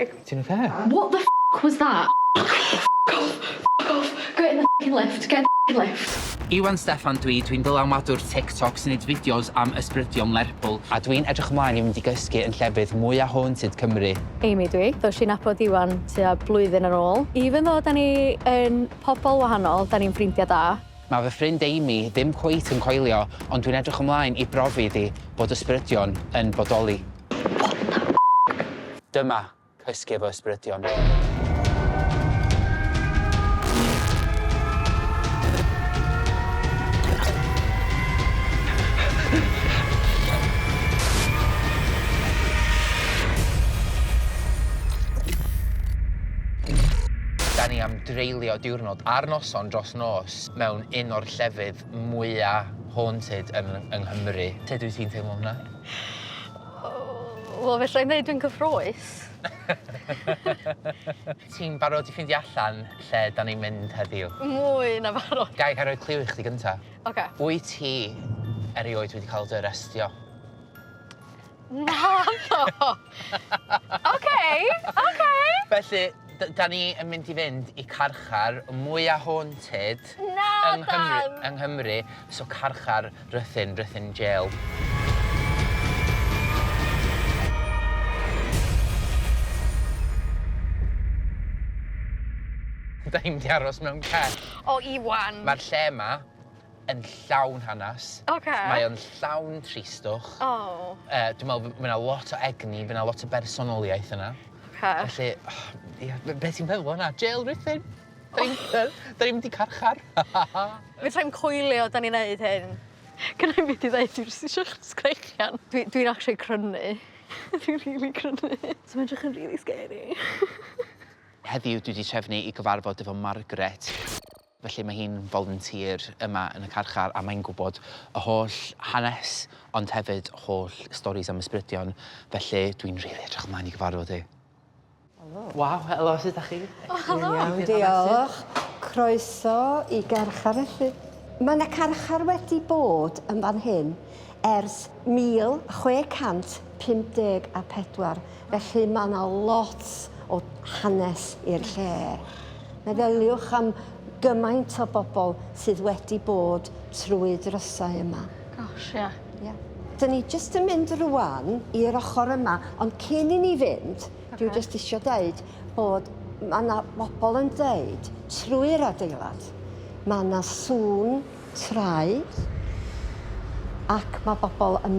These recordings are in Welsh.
Sorry. Ti'n oce? What the f was that? F off, f off, get in the f***ing lift, get in the f***ing lift. Iwan Steffan dwi, dwi'n dylanwadwr TikTok sy'n neud fideos am ysbrydion Lerpwl, a dwi'n edrych ymlaen i fynd i gysgu yn llefydd mwya haunted Cymru. Amy dwi. Ddois i nabod Iwan tua blwyddyn yn ôl. Even though 'dan ni yn pobol wahanol, 'dan ni'n ffrindia da. Mae fy ffrind Amy ddim cweit yn coelio, ond dwi'n edrych ymlaen i brofi iddi bod ysbrydion yn bodoli. What the f? Dyma cysgu efo ysbrydion. Da ni am dreulio diwrnod a'r noson dros nos mewn un o'r llefydd mwya haunted yn yng Nghymru. Sut wyt ti'n teimlo am hwnna? Wel fedra i'm ddeud dwi'n cyffrous. Ti'n barod i ffeindio allan lle 'dan ni'n mynd heddiw? Mwy na barod. Ga i ga i roi cliw i chdi gynta? Oce. Wyt ti erioed wedi cael dy arestio? Naddo! Oce, oce. Felly, d- 'dan ni yn mynd i fynd i carchar mwya haunted... Na, yng Nghymru Dan! yng Nghymru, so carchar Rhythun, Rhythun Jail. Da ni'n mynd i aros mewn cell. O, Iwan! Mae'r lle 'ma yn llawn hanas. Oce. Mae o'n llawn tristwch. O. Yy dwi me'wl ma' 'na lot o egni, fy' 'na lot o bersonoliaeth yna. Oce. Felly oh, ia be' be' ti'n feddwl o hwnna? Jail Rhuthun? 'Dan ni'n 'dan ni'n mynd i carchar. Fedrai'm coelio 'dan ni'n neud hyn. Gynna i'm byd i ddeud dwi jyst isio sgrechian. Dwi dwi'n actually crynu. Dwi'n rili crynu. So mae'n edrych yn rili scary. Heddiw dwi 'di trefnu i gyfarfod efo Margaret. Felly mae hi'n volunteer yma yn y carchar a mae'n gwybod y holl hanes ond hefyd holl storis am ysbrydion felly dwi'n rili edrych ymlaen i gyfarfod hi. Waw, helo, sut 'dach chi? O helo! Iawn, diolch. Croeso i garchar felly. Mae 'na carchar wedi bod yn fan hyn ers 1654, felly mae 'na lot o hanes i'r lle. Meddyliwch am gymaint o bobl sydd wedi bod trwy drysau yma. Gosh, ie. Ie. 'Dyn ni jyst yn mynd rŵan i'r ochr yma, ond cyn i ni fynd, dwi jyst isio deud bod ma' 'na bobl yn deud trwy'r adeilad, ma' 'na sŵn traed ac ma' bobl yn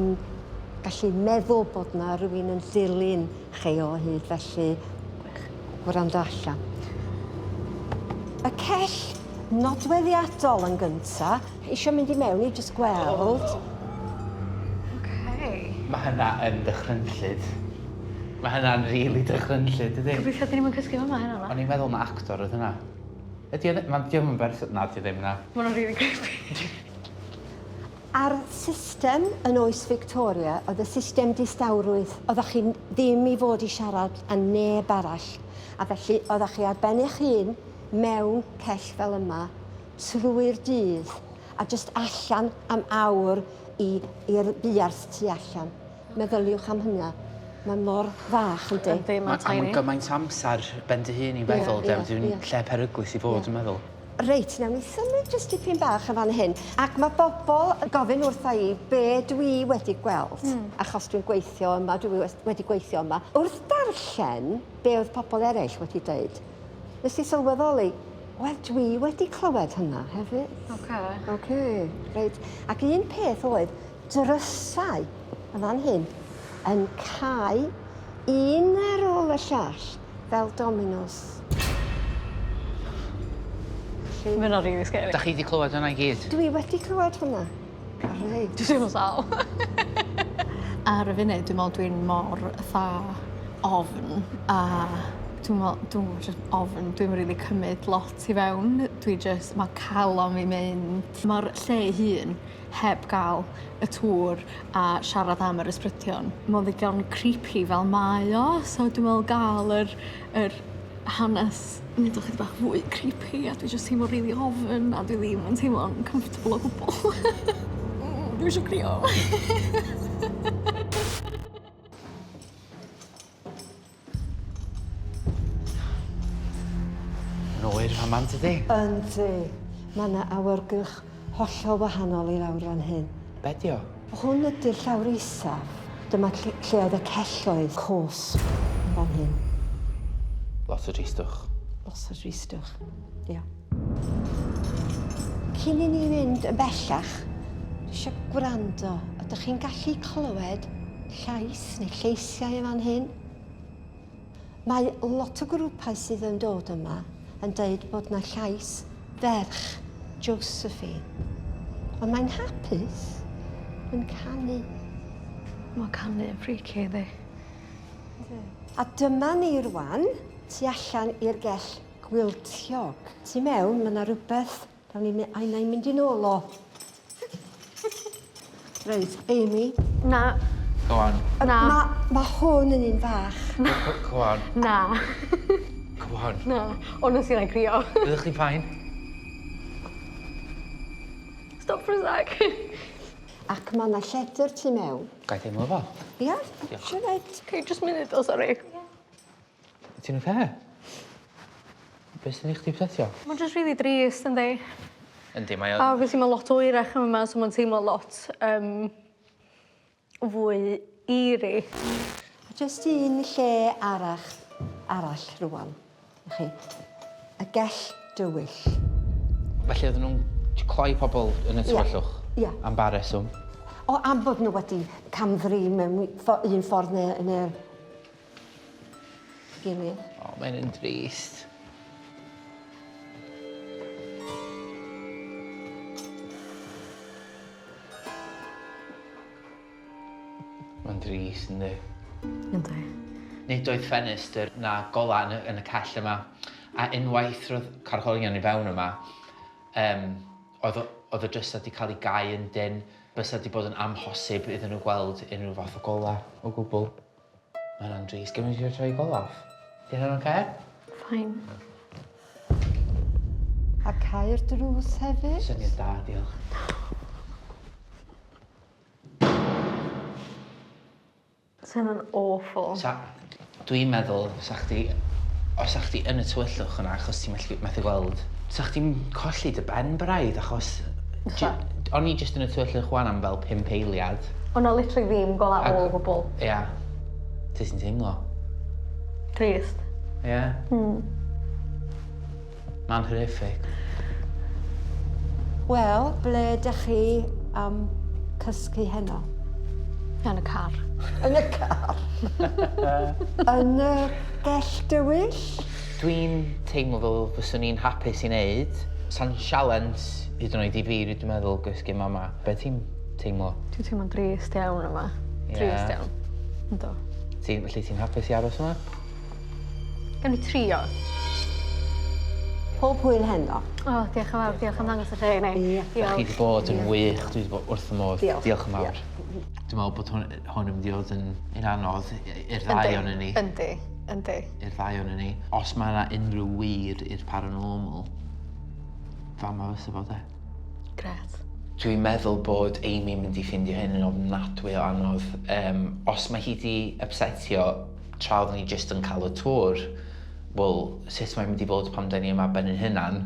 gallu meddwl bod 'na rywun yn dilyn chi o hyd, felly gwrando allan. Y cell nodweddiadol yn gynta. Isio mynd i mewn i jyst gweld. Oce. Ma' hynna yn dychrynllyd. Ma' hynna'n rili dychrynllyd dydi? Gobeithio 'dyn ni'm yn cysgu fyma heno 'ma. O'n i'n meddwl ma' actor oedd hynna. Ydi o ddi- ma' 'di o'm yn berson na 'di o ddim na. Ma' wnna'n rili creepy. A'r system yn oes Victoria oedd y system distawrwydd. Oeddach chi ddim i fod i siarad â neb arall a felly oeddach chi ar ben eich hun mewn cell fel yma trwy'r dydd a jyst allan am awr i i'r buarth tu allan. Meddyliwch am hynna. Mae mor fach yndi? Yndi, mae'n A tiny. mae'n gymaint o amser ben dy hun i feddwl de, dwi'n lle peryglus i fod dwi'n meddwl. Reit, nawn ni symud jyst dipyn bach yn fan hyn. Ac mae bobl yn gofyn wrtha i be dwi wedi gweld, mm. achos dwi'n gweithio yma, dwi wedi gweithio yma. Wrth darllen be oedd pobl eraill wedi dweud, nes i sylweddoli, wel, dwi wedi clywed hynna hefyd. Oce. Oce, reit. Ac un peth oedd, drysau yn fan hyn yn cau un ar ôl y llall fel dominos. Mae hynna'n rili scary. Dach chi 'di clywed hwnna i gyd? Dwi wedi clywed hwnna. Reit. Dwi'n teimlo'n sâl. Ar y funud dwi me'wl dwi'n mor fatha ofn a dwi me'wl dwi'm yn jyst ofn dwi'm rili cymyd lot i fewn dwi jyst ma' calon fi'n mynd. Ma'r lle ei hun heb ga'l y tŵr a siarad am yr ysbrydion. Ma'n ddigon creepy fel mae o so dwi me'wl ga'l yr yr hanes neud o chydig bach fwy creepy a dwi jyst teimlo rili ofn a dwi ddim yn teimlo'n comfortable o gwbwl. Dwi isio crio. oer fama, yn dydi? Yndi. Mae yna awyrgylch hollol wahanol i lawr fan hyn. Be 'di o? Hwn ydy'r llawr isaf. Dyma lle lle oedd y celloedd cosb yn fan hyn. Lot o dristwch. Lot o dristwch, ia. Cyn i ni fynd yn bellach, dwi eisiau gwrando. Ydych chi'n gallu clywed llais neu lleisiau yn fan hyn? Mae lot o grwpau sydd yn dod yma yn deud bod 'na llais ferch Josephine. Ond mae'n hapus yn canu. Mae canu yn freaky yndi? Yndi. A dyma ni rwan, tu allan i'r gell gwyltiog. Tu mewn, mae 'na rywbeth Nawn ni my- a 'nai mynd i nôl o. Reit, Amy. Na. Go on. Na. Ma' ma' hwn yn un fach. Na. Go on. Na. Go on. Na. Honestly 'nai crio. Byddwch chi'n fine. Stop for a sec. Ac ma' 'na lledr tu mewn. Gai deimlo fo? Ia? Diolch. Siarad. Cei jyst munud o sori. Ti'n oce? Be sy'n eich chdi upsetio? Mae'n just really drist, yndi? Yndi, mae o... A obviously mae lot oerach yn yma, so mae'n teimlo lot um, fwy eerie. A jyst un lle arall, arall rwan, i chi. Y gell dywyll. Felly oedden nhw'n cloi pobl yn y tywyllwch? Ia. Yeah. Am ba reswm? O, am bod nhw wedi camdrin mewn un ffordd neu, neu'r gilydd. O, mae'n yn drist. Mae'n drist, yndi? Yndi. Nid oedd ffenestr na golau yn y, yn y cell yma, a unwaith roedd carchorion i fewn yma, um, oedd, oedd y drysau wedi cael ei gau yn dyn, bysa wedi bod yn amhosib iddyn nhw gweld unrhyw fath o golau o gwbl. Mae hwnna'n drist. Gymryd i troi gol off. Di hynna'n oce? Fine. A cau'r drws hefyd. Syniad da, diolch. Sa hynna'n awful. Sa... Dwi'n meddwl, sa chdi... Os sa chdi yn y tywyllwch yna, achos ti'n methu, methu gweld, sa chdi'n colli dy ben braidd, achos... Fatha? O'n i jyst yn y tywyllwch wan am fel pump eiliad. O' 'na literally ddim gola o gwbwl. Ia. Sut ti'n teimlo? Trist. Ie? Hmm. Ma'n horrific. Wel, ble dych chi am cysgu heno? Yn y car. Yn y car? Yn y gell dywyll? Dwi'n teimlo fel fyswn i'n hapus i wneud. Sa'n sialens hyd yn oed i fi, dwi'n meddwl, gysgu mama. Be ti'n teimlo? Dwi'n teimlo'n drist iawn yma. Ie. Drist iawn. Yndw. Ti'n, felly ti'n hapus i aros yma? Gawn ni trio. Pob hwyl heno. O, diolch yn fawr, diolch am ddangos y lle i ni. Ie. Dach chi 'di bod yn wych, dwi 'di bod wrth fy modd. Diolch. Diolch yn fawr. Dwi'n meddwl bod hwn, hwn yn mynd i fod yn un anodd i'r ddau o'n ni. Yndi, yndi. I'r ddau o'n ni. Os mae yna unrhyw wir i'r paranormal, fama fysa fo de. Grêt. Dwi'n meddwl bod Amy yn mynd i ffindio hyn yn ofnadwy o anodd. Um, os mae hi 'di upsetio tra oeddwn ni jyst yn cael y tour, wel, sut mae'n mynd i fod pan 'dan ni yma ben ein hunan?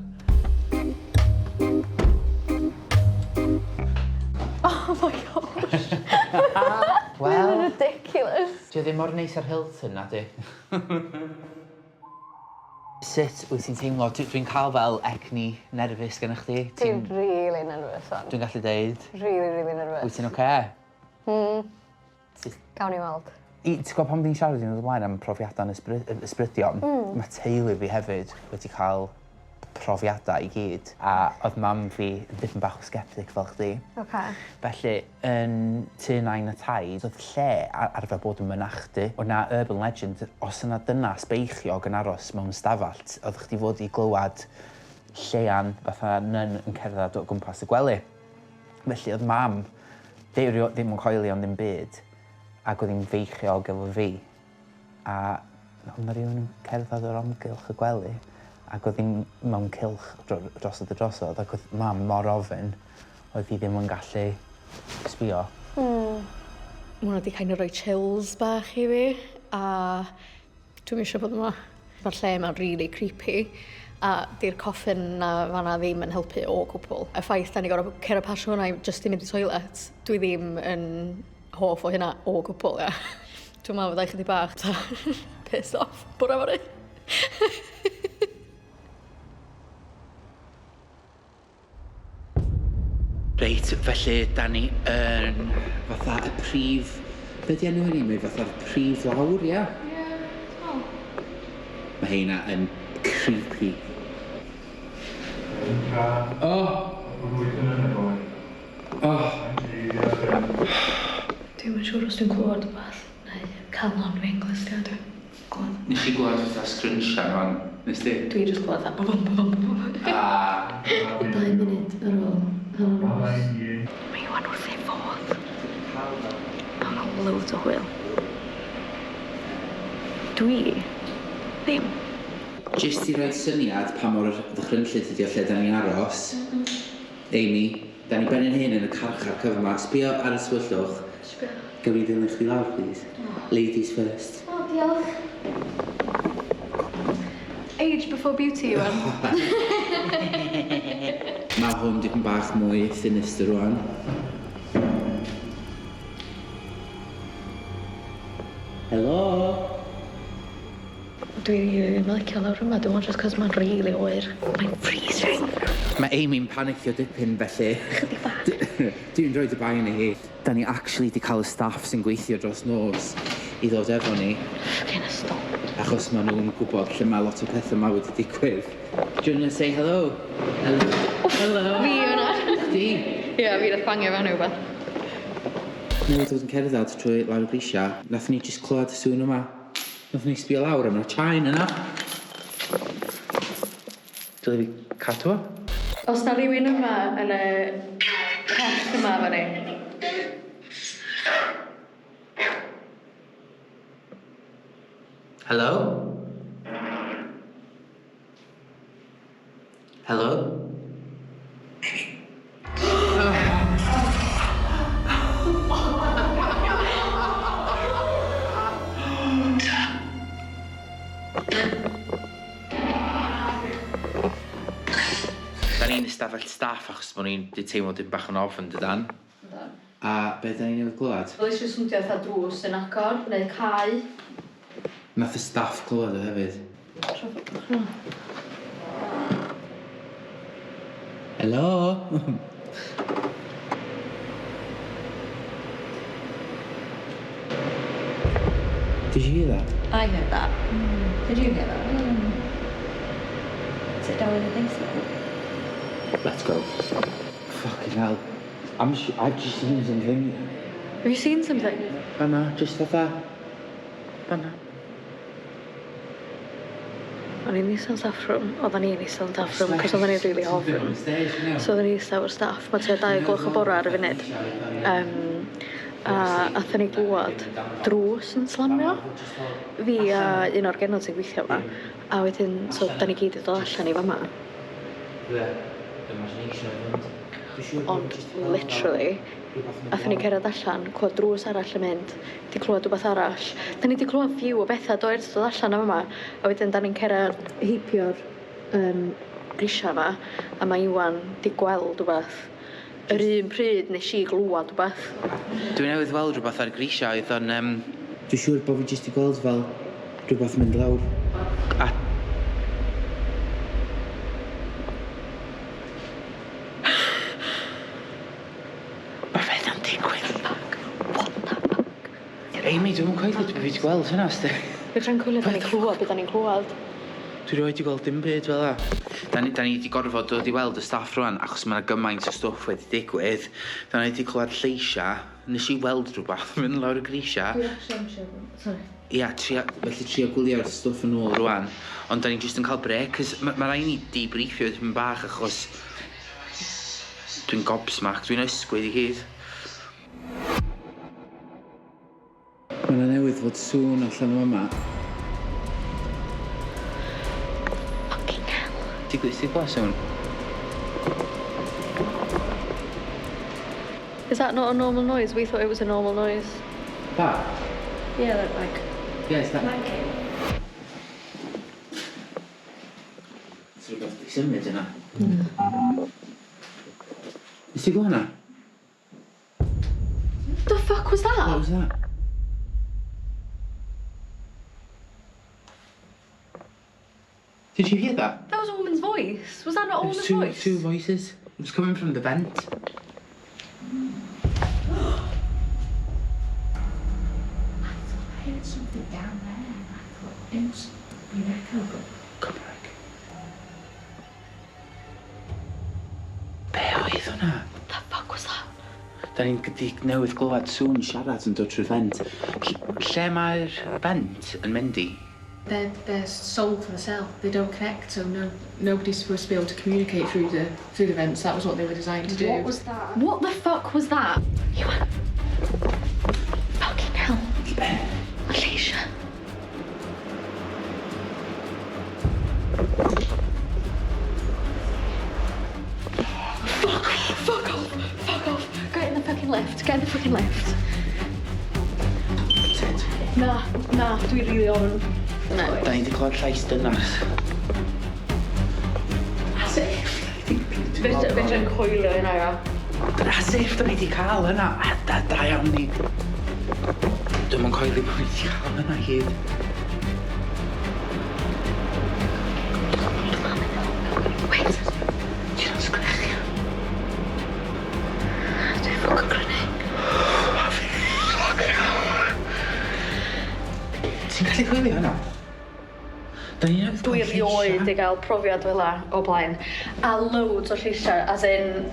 Oh my gosh. Wel... Mae'n ridiculous. Dio ddim mor neis ar Hilton, na di? Sut wyt ti'n teimlo? Dwi'n cael fel egni nerfus gennych chdi. Dwi'n really nervous wan. Dwi'n gallu deud. Really, really nervous. Wyt ti'n oce? Hmm. Sut... Gawn ni weld. I, ti'n gwybod pan fi'n siarad i nhw o'r blaen am profiadau'n ysbry ysbrydion? Mm. Mae teulu fi hefyd wedi cael profiadau i gyd. A oedd mam fi yn dipyn bach o sceptic fel chdi. Oce. Felly, yn tŷ nain a taid, oedd lle arfer bod yn mynachdy. Oedd 'na urban legend, os yna dynas beichiog yn aros mewn stafell, oedd chdi fod i glywed lleian fatha nun yn cerdded o gwmpas y gwely. Felly oedd mam ddim yn coelio yn ddim byd, ac oedd hi'n feichiog efo fi. A oedd 'na rywun yn cerdded o'r amgylch y gwely, ac oedd hi'n mewn cylch drosodd a drosodd, ac oedd mam mor ofyn, oedd hi ddim yn gallu sbio. Hmm. Ma' hwnna 'di kind of rhoi chills bach i fi, a dwi'm eisiau bod yma. Ma'r lle 'ma'n rili creepy. A 'di'r coffin 'na fan'na ddim yn helpu o gwbl. Y ffaith 'dan ni gor'o' cera pasio hwnna i jyst i mynd i toilet, dwi ddim yn hoff o hynna o gwbl ia. Dwi'n meddwl fyddai chydig bach ta pissed off bore fory. Reit, felly da ni yn fatha y prif... Be di enw hynny? Mae fatha'r prif lawr, ia? Ie, dwi'n meddwl. Mae heina yn creepy. Oh! Oh! Dwi'm yn siŵr os dwi'n clywed rwbath neu calon fi'n glustia dwi'n clywed. Nes i glywed fatha sgrynsian rwan, nes di? Dwi jyst clywed fatha bum bum bum bum. Ah! Dau munud ar ôl hanner nos. Mae Iwan wrth ei fodd. Mae'n cael loads o hwyl. Dwi ddim. Jyst i roid syniad pa mor ddychrynllyd ydi o lle 'dan ni'n aros, Amy, 'dan ni ben ein hun yn y carchar cyfan 'ma. Sbio ar y tywyllwch. Sbio. Gewn ni ddilyn chdi lawr plîs? Ladies first. O, diolch. Age before beauty, Iwan. Mae hwn dipyn bach mwy sinister rwan. Helo? Dwi rili ddim yn licio lawr yma, dwi'n meddwl jyst 'cos mae'n rili oer. Mae'n freezing. Mae Amy'n panicio dipyn felly... Chydig bach. Dwi'n rhoid y bai arni hi. Da ni actually 'di cael y staff sy'n gweithio dros nos i ddod efo ni. Fucking ystol. Achos maen nhw'n gwybod lle mae lot o pethau 'ma wedi digwydd. Do you wanna say hello? Hello. Hello. Fi yna. Chdi? Ie, fi nath bangio fewn i wbath. Newydd fod yn cerdded trwy lawr y grisiau, nathon ni jyst clywed y sŵn yma. Nathon ni sbio lawr a ma' 'na chain yna. Dyle fi cadw o? Os na rywun yma yn y cell yma efo ni. Helo? Helo? Da ni'n ystafell staff achos bod ni'n 'di teimlo dipyn bach yn ofn dydan? A be da ni newydd glywed? Literally swndio fatha drws yn agor neu cau. Nath y staff clywed o hefyd. Helo? Did you hear that? I heard that. Did you hear that? Sit down in the basement. Let's go. Fucking hell. I've just seen something. Have you seen something? Fanna, just fatha. Fanna. O'n i'n eistedd yn staff room, oedden ni'n eistedd yn staff room, cos oedden ni'n really ofn. So oedden ni'n eistedd efo'r staff, mae tua 2 gloch y bora ar y funud. A athon ni glwad drws yn slamio. Fi a un o'r genod sy'n gweithio yma. A wedyn, so da ni gyd i dod allan i fama. Ond literally, athon ni cerdded allan, clywed drws arall yn mynd, 'di clywed rhywbeth arall. Da ni 'di clywed few o bethau do ers dod allan o fama. A wedyn da ni'n cerdded heibio'r grisia 'ma, a mae Iwan 'di gweld rhywbeth. Yr un pryd nes i glywed rhywbeth. Dwi newydd weld rhywbeth ar grisiau oedd yn... Dwi'n siŵr bod fi jyst 'di gweld fel rhywbeth mynd lawr. A... Mae pethau'n digwydd. Fuck. What the fuck? Amy, dwi'm yn coelio bod fi 'di gweld hynna, sti. Dwi'n try'n coelio da ni'n clywed beth da ni'n clywed. Dwi rioed 'di gweld dim byd fel 'a. Da ni 'di gorfod dod i weld y staff rwan achos mae 'na gymaint o stwff wedi digwydd. Da ni 'di clywed lleisia. Nes i weld rhywbeth yn mynd lawr y grisia. Dwi actually am siarad. Sorry. Ia, tria, felly trio gwylio'r stwff yn ôl rwan. Ond da ni jyst yn cael break, cos ma' ma' raid ni debriefio dipyn bach achos dwi'n gobsmacked, dwi'n ysgwyd i gyd. Mae 'na newydd fod sŵn allan o fama. Fucking hell. Ti ti glywed sŵn? Is that not a normal noise? We thought it was a normal noise. That? Yeah, that like Yeah, it's that. clanking. So symud yna. Nes ti glywed hwnna? What the fuck was that? What was that? Did you hear that? That was a woman's voice. Was that not a There's woman's two, voice? two voices. It was coming from the vent. I heard something down there. I thought it was an echo, but Cymraeg. Be oedd hwnna? what the fuck was that? Da ni'n di newydd glywed sŵn siarad yn dod trwy vent. Lle mae'r vent yn mynd i? They're sold for the cell. They don't connect, so no nobody's supposed to be able to communicate through the vents. That was what they were designed to do. What was that? What the fuck was that? You went. Fucking hell. Be? Alicia. Fuck off, fuck off, fuck off. Get in the fucking lift, get in the fucking lift. Sut? Na, dwi really ofn. Na. Da ni wedi clywed llais dynas. As if. Fedrai'm coelio hynna, ia. As if da ni wedi cael hynna. A da iawn ni. Dwi'm yn coelio bod ni wedi cael hynna i gyd. Wait. Ti'n sgrechian? Dwi'n fucking crynu. Fucking hell. Ti'n gallu coelio hynna? Da ni newydd Dwi clywed erioed lleisia. i gael profiad fel 'a o blaen. A loads o lleisiau, as in.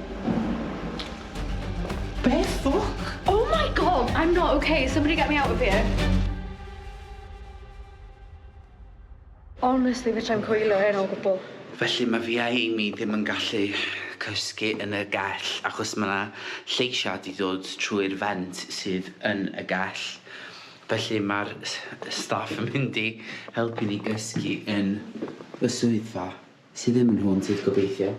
Be ffwc? Oh my God, I'm not okay. Somebody get me out of here. Honestly, fedrai'm coelio hyn o gwbl. Felly mae fi a Amy ddim yn gallu cysgu yn y gell achos mae yna lleisiau di dod trwy'r vent sydd yn y gell. Felly mae'r staff yn mynd i helpu ni gysgu yn y swyddfa sydd ddim yn haunted, gobeithio.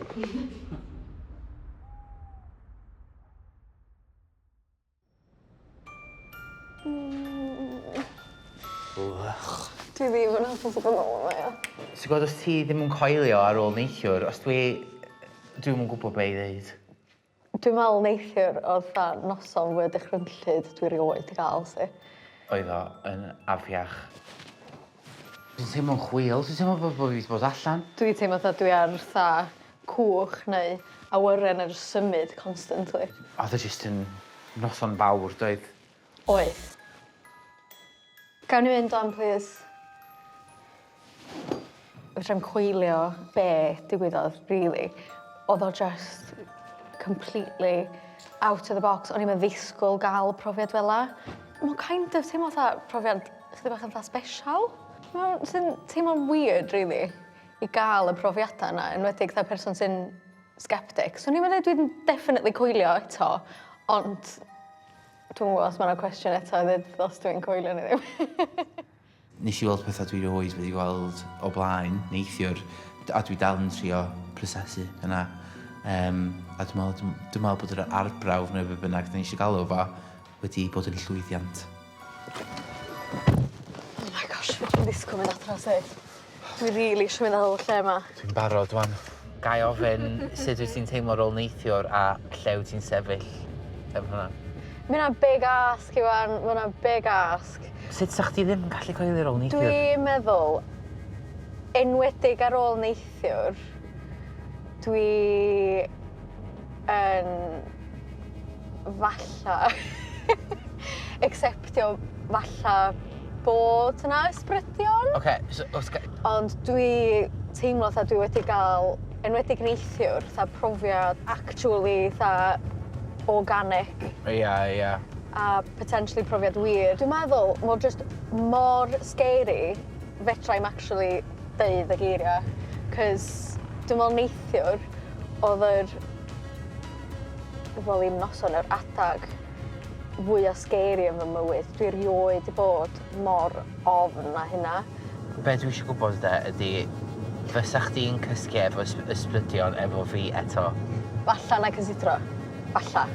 Dwi ddim yn hapus o bod nôl yma, ia. Ti'n gwybod, os ti ddim yn coelio ar ôl neithiwr, os dwi... Dwi'm yn gwybod be i ddeud. Dwi'n meddwl neithiwr oedd fatha noson fwy dychrynllyd dwi erioed 'di gael, si. Oedd o yn afiach. Dwi'n teimlo'n chwil, dwi'n teimlo bod fi wedi bod allan. Dwi teimlo fatha dwi ar fatha cwch neu awyren ar symud constantly. Oedd o jyst yn noson fawr, doedd? Oedd. Gawn ni fynd on, please? Fedrai'm coelio be digwyddodd, really. Oedd o just completely out of the box. O'n i'm yn ddisgwyl gael profiad fel 'a. Mae'n kind of teimlo fatha profiad chydig bach yn fatha special. Mae'n sy'n teimlo'n weird, really, i gael y profiadau yna, enwedig fatha person sy'n skeptic. So ni'n meddwl dwi'n definitely coelio eto, ond dwi'n gwybod os mae yna cwestiwn eto i ddweud os dwi'n coelio neu ddim. Nes i weld pethau dwi erioed wedi gweld o blaen neithiwr, a dwi dal yn trio prosesu yna. A dwi'n meddwl bod yr arbrawf neu be bynnag da ni eisiau galw fo wedi bod yn llwyddiant. Oh my gosh, dwi'n ddisgwyl mynd adra sef. Dwi really eisiau mynd ar ôl y lle yma. Dwi'n barod wan. Ga i ofyn sut wyt ti'n teimlo ar ôl neithiwr a lle wyt ti'n sefyll efo hwnna? Mae hwnna'n big ask, Iwan. Mae hwnna'n big ask. Sut sa chdi ddim yn gallu coelio ar ôl neithiwr? Dwi'n meddwl, enwedig ar ôl neithiwr, dwi yn falla acceptio falla bod yna ysbrydion. Oce, so, os Ond dwi teimlo fatha dwi wedi gael, enwedig neithiwr, fatha profiad actually fatha organic Ia. a potentially profiad wir. Dwi'n meddwl, mae'n just mor scary, fedrai'm actually deud y geiriau. Cos dwi'n meddwl neithiwr oedd yr, wel, i'm noson, yr adag fwyaf scary yn fy mywyd. Dwi erioed 'di bod mor ofn na hynna. Be dwi eisiau gwybod de ydy, fysa chdi'n cysgu efo ysbrydion efo fi eto? Falla na cysidro. Falla.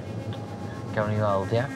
Gawn ni weld, ia?